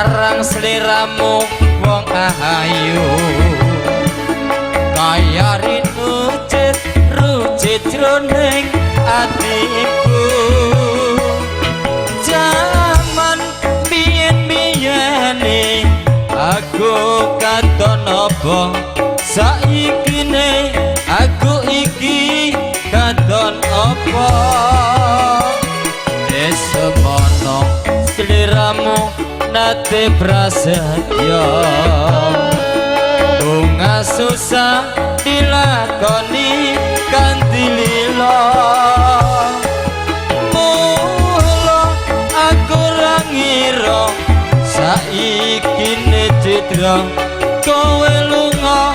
Marang sliramu wong ayu, kaya rinucit rucit jroning atiku. Jaman biyen-biyene aku katon apa, saikine aku iki katon apa. Wis semono sliramu nate prasetya, bunga susah dilakoni kanthi lila. Mula aku ra ngira saiki citra kowe lunga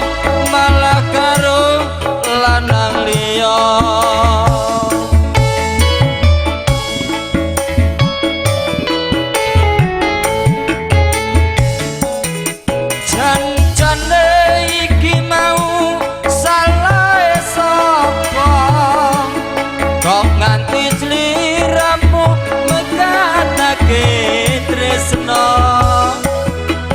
malah karo lanang liya. Jan-jane iki mau salah sapa, kok nganti sliramu megatake tresno.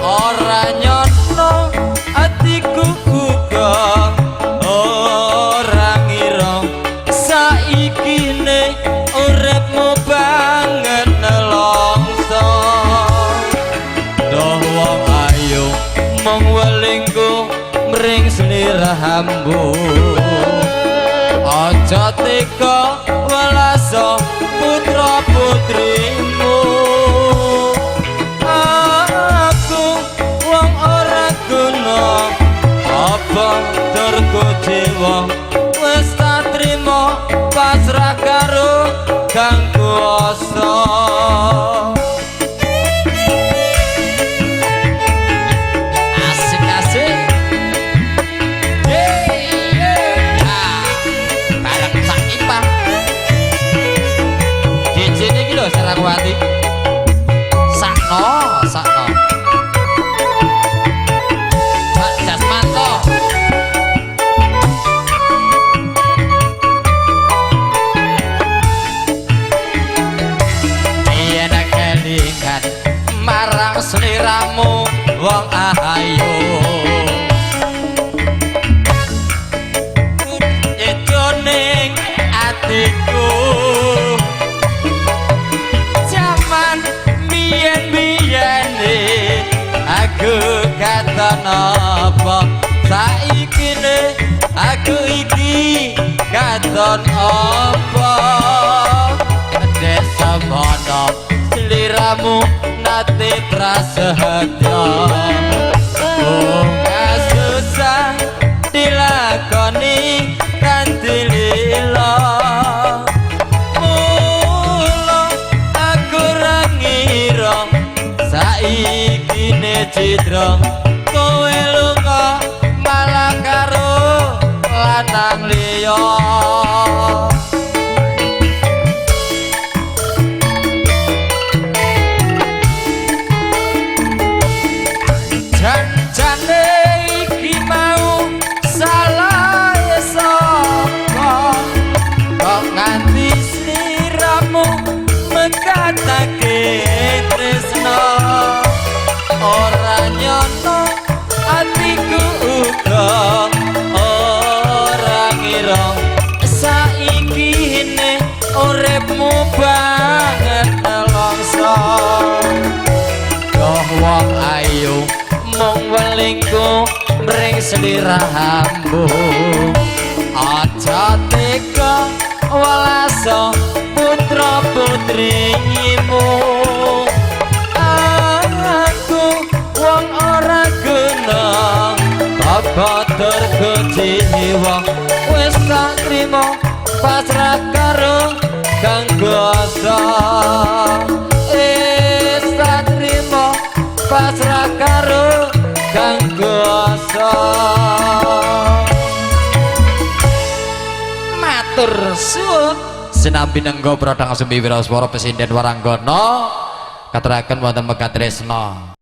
Ora nyono atiku uga ora ngira saikine uripmu banget nelongso. Doh wong ayu mung welingku mring sliramu, aja teka welaso putra putrimu. Aku wong ora guna apa terkuciwa, wis tak trimo pasrah karo kang kuwasa. Asik-asik. Bareng Cak Ipah. DJ iki lho Sarawati. Sakno, sakno. Pak Jasmanto. Yen kelingan marang sliramu wong ayu, jroning atiku. Jaman biyen-biyene aku katon apa, saikine aku iki katon apa. Desa mono sliramu nate prasetya, bunga susah dilakoni kanthi lila. Mula aku ra ngira saikine citra kowe lunga malah karo lanang liya. Jan-jane iki mau salah sapa, kok nganti sliramu megatake tresno. Ora nyono atiku uga ora ngira saikine uripmu banget nelongso. Doh wong ayu mung welingku mring sliramu, aja tega welaso putra putrimu. Aku wong ora guna apa terkecewa, wis tak trimo pasrah karo kang kuasa. Wis tak trimo pasrah karo kang kuasa. Matur suwun sinambi nenggo prodang sumi wiraswara pesinden waranggana kateraken wonten Megatresna.